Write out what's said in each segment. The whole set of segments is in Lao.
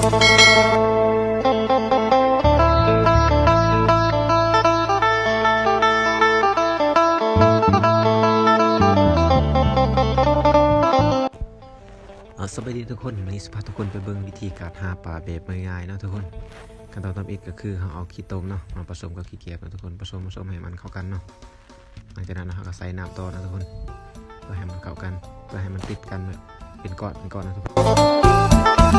ເອົາ ສະບາຍດີທຸກຄົນ, ມື້ນີ້ຊິພາທຸກຄົນໄປເບິ່ງວິທີການຫາປາແບບງ່າຍໆເນາະທຸກຄົນ. ຂັ້ນຕອນທຳອິດກໍຄືເຮົາເອົາຂີ້ຕົມເນາະ ມາປະສົມກັບຂີ້ແກບເນາະທຸກຄົນ, ປະສົມ ປະສົມໃຫ້ມັນເຂົ້າກັນເນາະ. ຫຼັງຈາກນັ້ນເຮົາກໍໃສ່ນ້ຳຕໍ່ເນາະທຸກຄົນ ເພື່ອໃຫ້ມັນເຂົ້າກັນ ເພື່ອໃຫ້ມັນຕິດກັນເປັນກ້ອນ ເປັນກ້ອນເນາະທຸກຄົນ.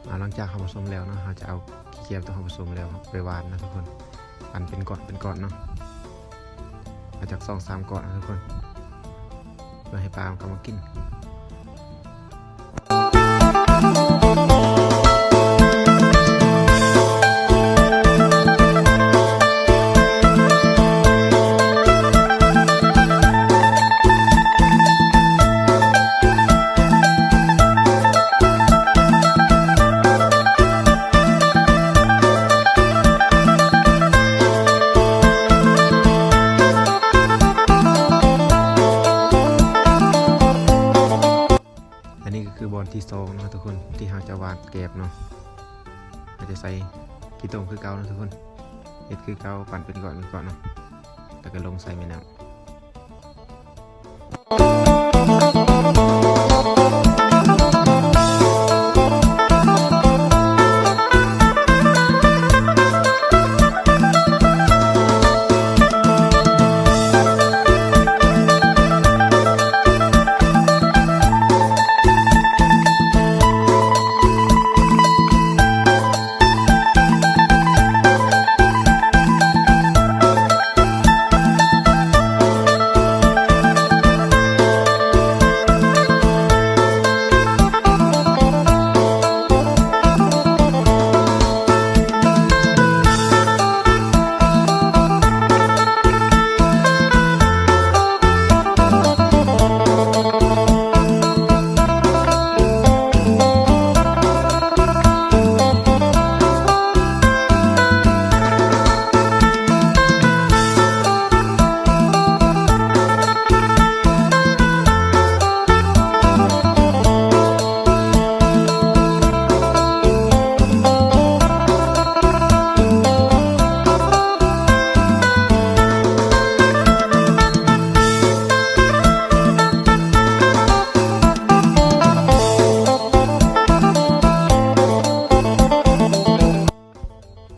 ອ່າ ຫຼັງຈາກເຮົາປະສົມແລ້ວເນາະ ເຮົາຈະເອົາຂີ້ກຽບທີ່ເຮົາປະສົມແລ້ວໄປຫວ່ານເນາະທຸກຄົນ. ປັນເປັນກ້ອນເປັນກ້ອນເນາະ ເອົາຈັກສອງສາມກ້ອນເນາະທຸກຄົນ ເພື່ອໃຫ້ປາມັນເຂົ້າມາກິນ. ອັນນີ້ກໍຄືບ່ອນທີສອງເນາະທຸກຄົນ ທີ່ເຮົາຈະຫວ່ານແກບເນາະ. ເຮົາຈະໃສ່ຂີ້ຕົມຄືເກົ່າເນາະທຸກຄົນ ເຮັດຄືເກົ່າ ປັນເປັນກ້ອນເປັນກ້ອນເນາະ ແລ້ວກໍລົງໃສ່ແມ່ນ້ຳ.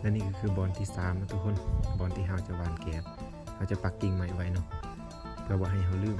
ແລະ ນີ້ກໍຄືບ່ອນທີສາມເນາະທຸກຄົນ ບ່ອນທີ່ເຮົາຈະຫວ່ານແກບ ເຮົາຈະປັກກິ່ງໄມ້ໄວ້ເນາະ ເພື່ອບໍ່ໃຫ້ເຮົາລືມ.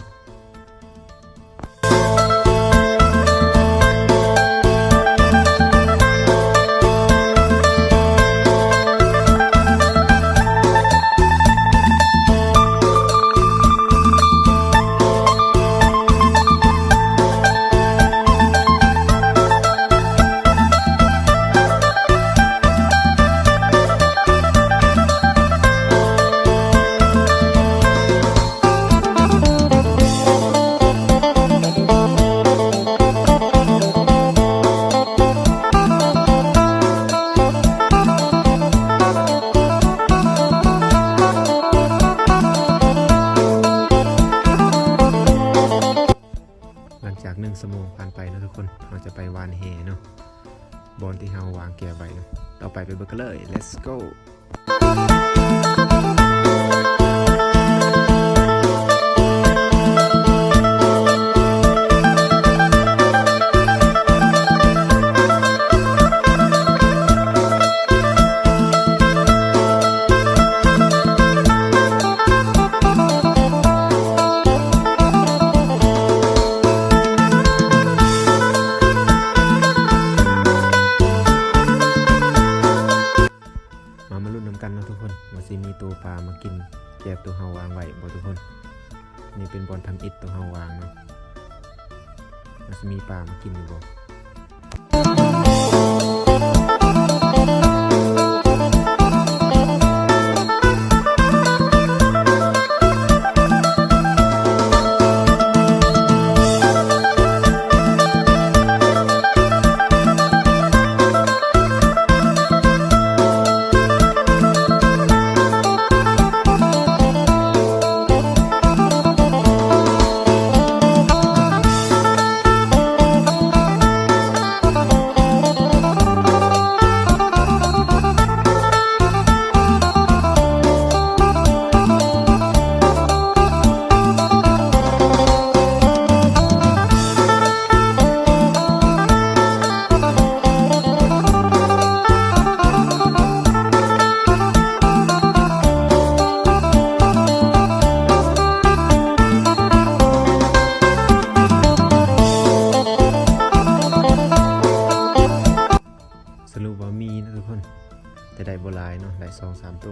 ຫຼັງຈາກໜຶ່ງຊົ່ວໂມງຜ່ານໄປເນາະທຸກຄົນ ເຮົາຈະໄປຫວ່ານແຫເນາະ ບ່ອນທີ່ເຮົາວາງແກບໄວ້ເນາະ. ຕໍ່ໄປໄປເບິ່ງກັນເລີຍ Let's go. ຄົນ ນີ້ເປັນບ່ອນທຳອິດໂຕເຮົາວາງເນາະ ມັນຊິມີປາມາກິນຢູ່ບໍ່? ສະຫຼຸບວ່າມີນະທຸກຄົນ ແຕ່ໄດ້ບໍ່ຫຼາຍເນາະ ໄດ້ສອງສາມໂຕ.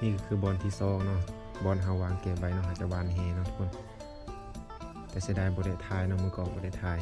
ນີ້ກໍຄືບ່ອນທີສອງເນາະ ບ່ອນເຮົາວາງແກບໄວ້ເນາະ ເຮົາຈະຫວ່ານແຫເນາະທຸກຄົນ ແຕ່ເສຍດາຍບໍ່ໄດ້ຖ່າຍເນາະ ມືກ້ອງບໍ່ໄດ້ຖ່າຍ.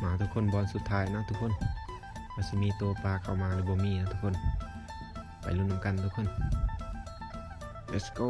ມາທຸກຄົນ ບ່ອນສຸດທ້າຍເນາະທຸກຄົນ ວ່າຊິມີໂຕປາເຂົ້າມາຫຼືບໍ່ມີເນາະທຸກຄົນ ໄປລຸ້ນນຳກັນທຸກຄົນ Let's go.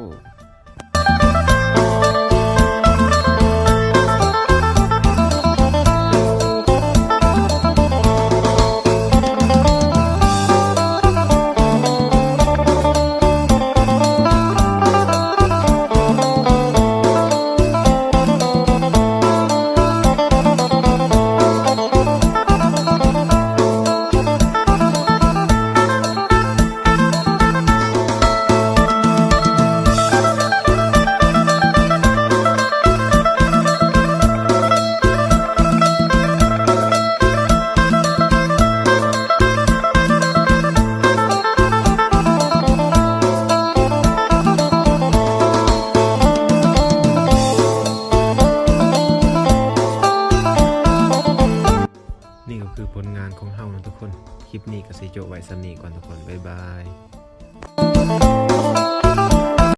ນີ້ກໍຄືຜົນງານຂອງເຮົາເນາະທຸກຄົນ ຄລິບນີ້ກໍຊິໂຈະໄວ້ສ່ຳນີ້ກ່ອນທຸກຄົນ ບາຍບາຍ.